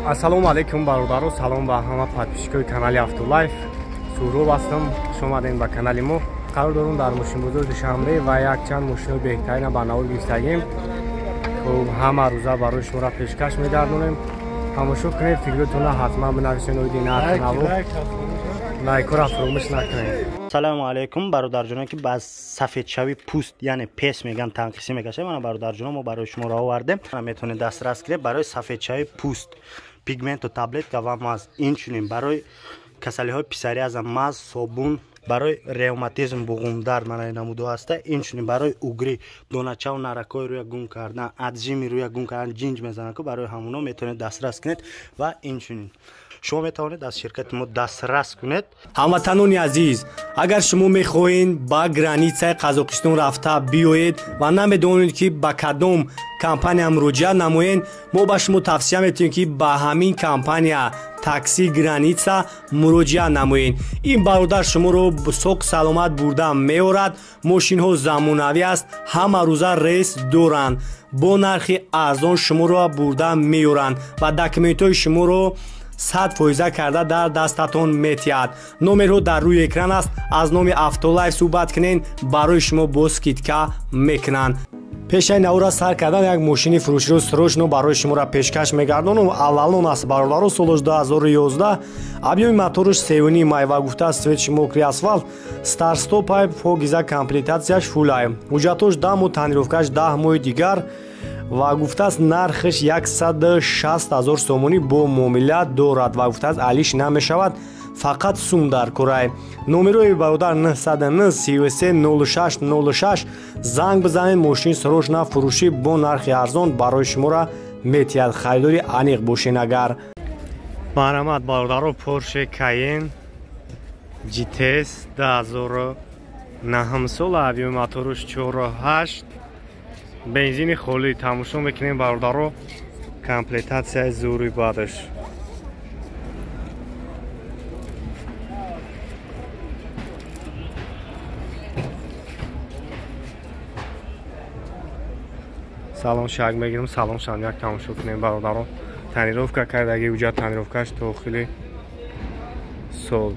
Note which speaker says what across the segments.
Speaker 1: Ассалому алайкум бародаро, салом ба ҳама подписчикои канали Автолайф. Суҳроб ҳастам, хуш омадем ба канали мо. Қарор дорем дар мошинбозори Душанбе ва якчанд мошинои беҳтарина ба навор гирифтагем. Хуб, ҳама рӯза барои шуморо пешкаш мегардонем. Тамошо кунед, фикротонро ҳатман бинависед, оиди нарх наво. Лайкҳоро фаромӯш накунед.
Speaker 2: Салому алайкум бародарҷоно, ки ба сафедшавии пӯст, яъне пес меган, танқисӣ мекашад. Мана бародарҷоно, мо барои шумо овардем. Метавонед дастрас кунед барои сафедшавии пӯст, пигменту таблетка ва маз. Инчунин барои касалиҳои псориаза маз, собун, барои ревматизм, буғумдард мана намудо ҳаста. Инчунин барои угри, доначаву наракҳои рӯя гум кардан, аджими рӯя гум кардан, ҷинҷ мезананд, ку барои ҳамуно метавонед дастрас кунед. Ва инчунин шумо метавонед аз ширкати мо дастрас кунед.
Speaker 1: Ҳамватанони азиз, агар шумо мехоҳед ба границаи Қазоқистон рафта биёед ва намедонед, ки ба кадом компания муроҷиат намоед, мо ба шумо тавсия метиҳем, ки ба ҳамин компания Такси Граница муроҷиат намоед. Ин бародар шуморо соқ саломат бурда меорад. Мошинҳо замонавӣ аст, ҳама рӯза рейс доранд, бо нархи арзон шуморо бурда меоранд ва документҳои шуморо 100% карда дар дастатон метиҳад. Номерҳо дар рӯи экран аст. Аз номи Автолайф суҳбат кунед, барои шумо бо скидка мекунанд. Пешаи навора сар кардан як мошини фурӯширо срочно барои шуморо пешкаш мегардонам. Аввалон аст бародаро, солаш 2011, объёми мотораш 3,5 май ва гуфтааст цвети мокрый асфалт, старт-стопай, покиза, комплектатсияш фулай, ҳуҷҷатош 10 моҳ, тонировкаш 10 моҳи дигар ва гуфтааст нархаш 160 000 сомонӣ бо муомила дорад ва гуфтааст алиш намешавад, фақат сум дар курай. Номерои бародар 909 33 06 06, занг бизанед, мошин срочно фурӯшӣ бо нархи арзон барои шуморо метиҳад. Харидори аниқ бошен агар. Марҳамат бародаро, Porsche Cayenne GTS 2009 сола, объёми мотораш 4.8, бензини холӣ. Тамошо мекунем бародаро, комплектатсияи зури бадаш. Салон шак мегирам, салон шам як тамошо кунем бародаро. Тонировка кардаги, уҷа тонировкаш то охири сол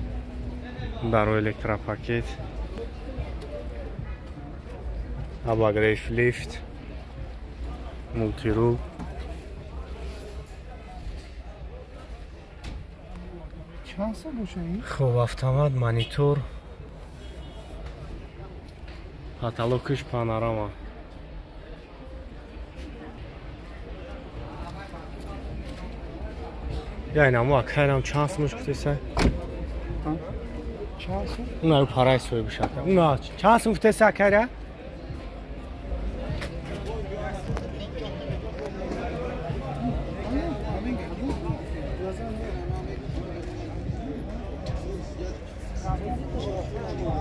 Speaker 1: барои электропакет, обогрев лифт, мултирул. Хуб, автомат, монитор, потолокиш панорама. Я инамо акайрам чанд сумаш гуфтеса?
Speaker 3: Чанд сум?
Speaker 1: Уна парай соҳиб шака. Уна чанд сум гуфтеса акайра?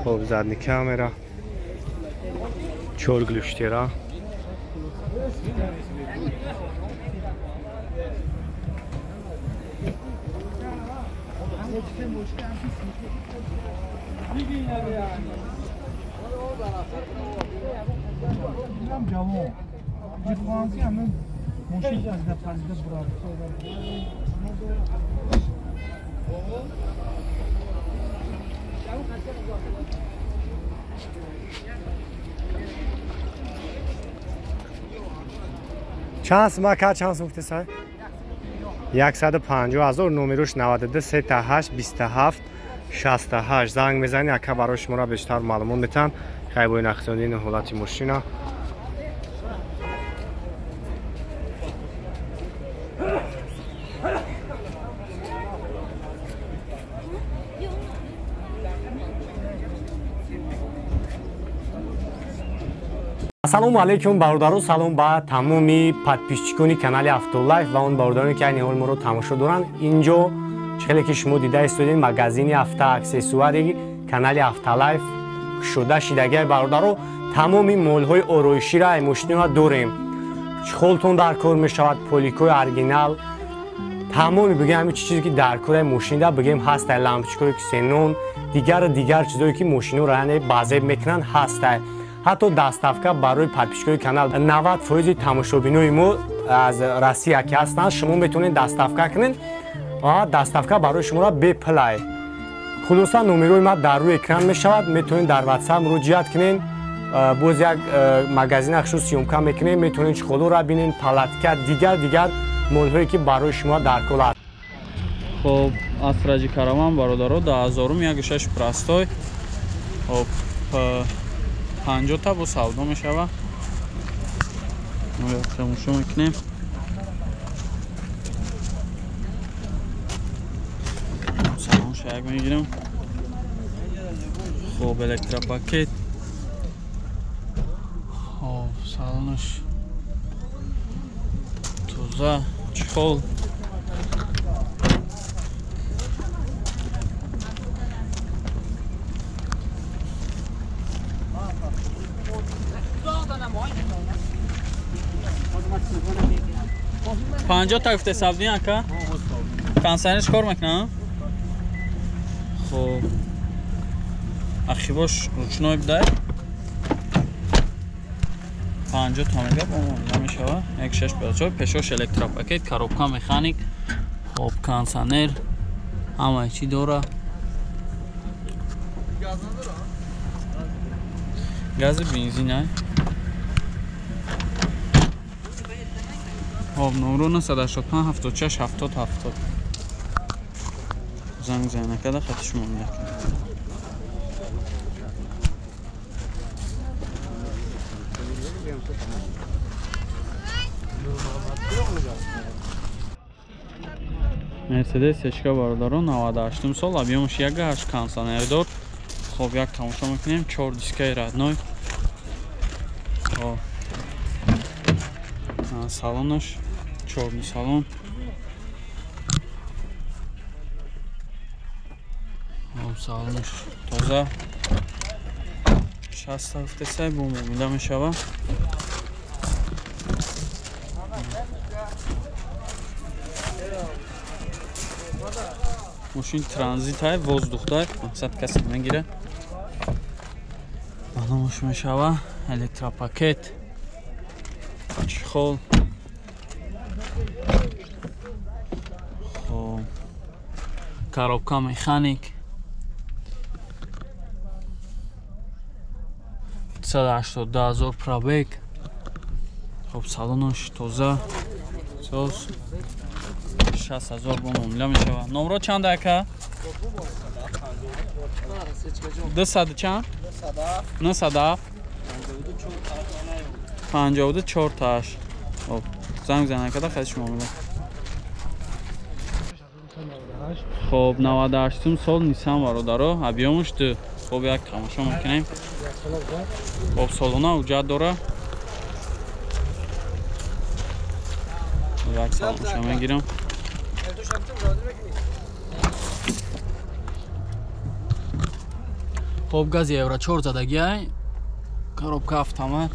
Speaker 1: Хоб, задни камера, чор глюштера. Чанд сум ака, чанд сум гуфтеса? 150 000, номерош 92 38 27 68. Занг мезанӣ, ака барои шуморо бештар маълумот метаҳанд. Хайбои нақсонии ҳолати мошина. Ассалому алайкум бародаро, салом ба тамоми подписчикони канали Автолайф ва он бародароне, ки айни ҳол моро тамошо доранд. Инҷо хеле ки шумо дида истодед, магазини автоаксессуари канали Автолайф кушода шидагиай бародаро. Тамоми молҳои ороиширо ай мошинро дорем. Чхолтон дар кор мешавад, поликои оригинал, тамоми бигем ҳамин чизе ки дар кораи мошинда бигем ҳастай, лампочкаҳое ки ксенон, дигар чизое ки мошинҳоро яъне базеб мекунанд ҳастай. Ҳатто доставка барои подписчикои канал 90% тамошобинои мо Аз Россия ки ҳастанд, шумо метавонед доставка кунед ва доставка барои шуморо бепулай. Хулоса, номерои ма дар рӯи экран мешавад, метавонед дар WhatsApp муроҷиат кунед. Боз як магазина хушу съёмка мекунем, метавонед чехолоро бинед, палатка, дигар молҳое ки барои шумо даркор аст.
Speaker 3: Хоб, Астраҷи Караван бародаро 2000 1.6 простой. Хоб, 50 та бо савдо мешава. Мо як тамошо мекунем. Салон шаяк мегирем. Хоб, электропакет. Хоб, салонаш тоза, чехол. Панҷо та гуфте сабдин ака? Консайнерш кор мекунам? Хоб, ахибош ручной бидай. 50 та мега бо муомила мешава. 1.6 бачо, пешош электропакет, коробка механик, хоб, консайнер, ҳама чӣ дора. Гази бензин ай. Хоб, номро 985 76 70 70. Занг занакада хати шумо мекунад. Мерседес Сечка бародарон 98 сол, объёмаш 1.8, консанердор. Хоб, як тамошо мекунем, 4 дискаи родной. Хоб, салонаш чорни салон. Хоб, салонаш тоза. 63 бо муомила мешава. Мошин транзит ай, воздух дай, мақсад касе мегира. Номаш мешава электропакет, чехол. Хоб, коробка механик. 182 000 пробег. Хоб, салонаш тоза. Соз 60 000 бо муомила мешава. Номро чанд ака? 200 чанд? 907 52 4 8. Хоб, занг занакада хати шумо меда. Хоб, 98 сол Nissan бародаро, объёмаш 2. Хоб, як тамошо мекунем. Хоб, салона ҳуҷҷат дора. Як салонша мегирам. Хоб, гази евро 4 задагиай, коробка автомат.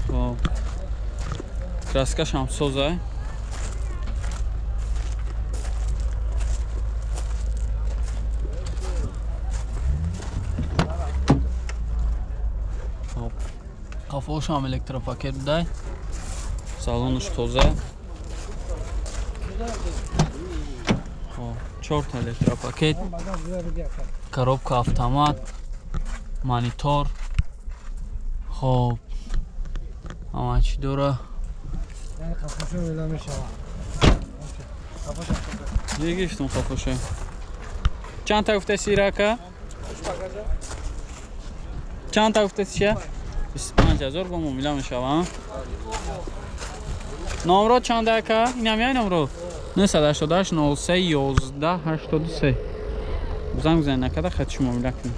Speaker 3: Хоб, краскаш ҳам созай. Хоб, қафош ҳам электропакет будай. Салонаш тоза. Хоб, 4 та электропакет, коробка автомат, монитор. Хоб, ҳама чӣ дора. Гирифтум қафоша. Чанд та гуфтаси ирака? Чанд та гуфтаси? 25 000 бо муомила мешава. Номро чанд ака? Инам яй номро? 988 03 11 83. Занг занг накарда хати шумо муомила кунед.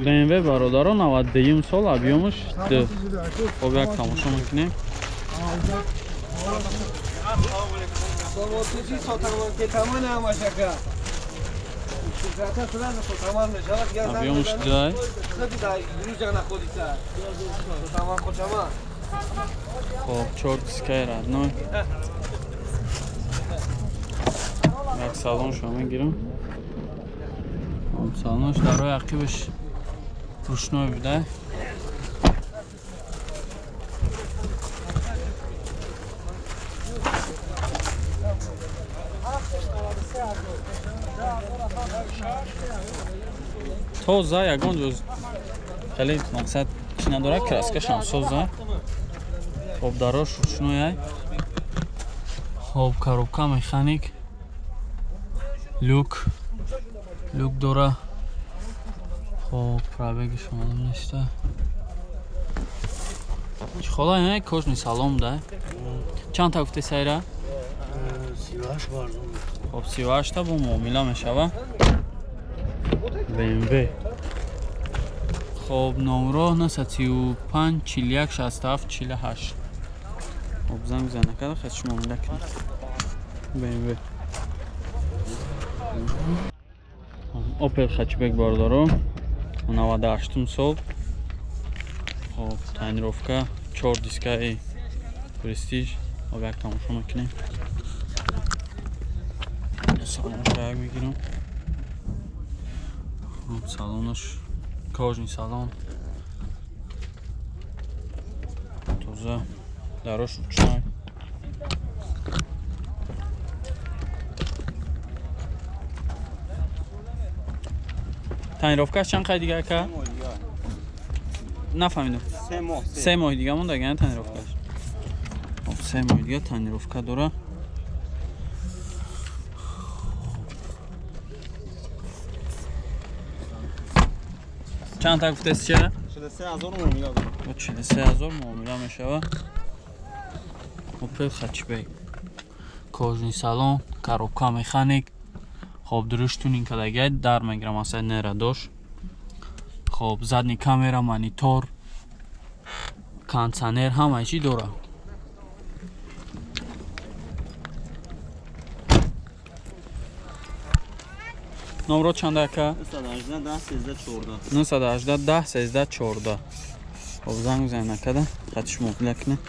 Speaker 3: BMW бародаро 92 сол, объёмаш 2. Хоб, як тамошо мекунем. Объёмаш 2. Хоб, 4 дискаи родной. Як салоншо мегирам. Хоб, салонаш дар рӯи ақибаш Ручной буда. Тоза ягон ҷоз хеле мақсад чӣ надорад, краскашам соза. Хоб дарош ручной. Хоб коробка механик. Люк. Люк дора. Хоб пробегиш маълум неста. Чӣ хола не кожни салом да. Чанд та гуфте сайра?
Speaker 2: 38 бардум.
Speaker 3: Хоб 38 та бо муомила мешава. BMW. Хоб номро 935 41 67 48. Хоб занг зана када хес шумо муомила кунед. BMW. Opel Hatchback бардоро 98 сол. Хоб тонировка 4 дискаи Prestige. Хоб як тамошо мекунем. Салонаш як мегирам. Хоб салонаш кожный салон. Тоза дарош ручной. Тонировкаш чанд қай дига ака? Нафаҳмидам.
Speaker 2: 3 моҳ.
Speaker 3: 3 моҳ дига монда гана тонировкаш. Хоб 3 моҳ дига тонировка дора. Чанд та гуфтест ча?
Speaker 2: 43000 муомила дора.
Speaker 3: 43000 муомила мешава. Opel Hatchback. Кожный салон, коробка механик. Хоб дуруш тюнинг кардагиай, дар мегирам асай нера дош. Хоб задний камера, монитор, кондиционер ҳамаи чӣ дора. Номро чанда ака?
Speaker 2: 918 10 13 14.
Speaker 3: 918 10 13 14. Хоб занг бизанед накада, хати шумо муомила кунед.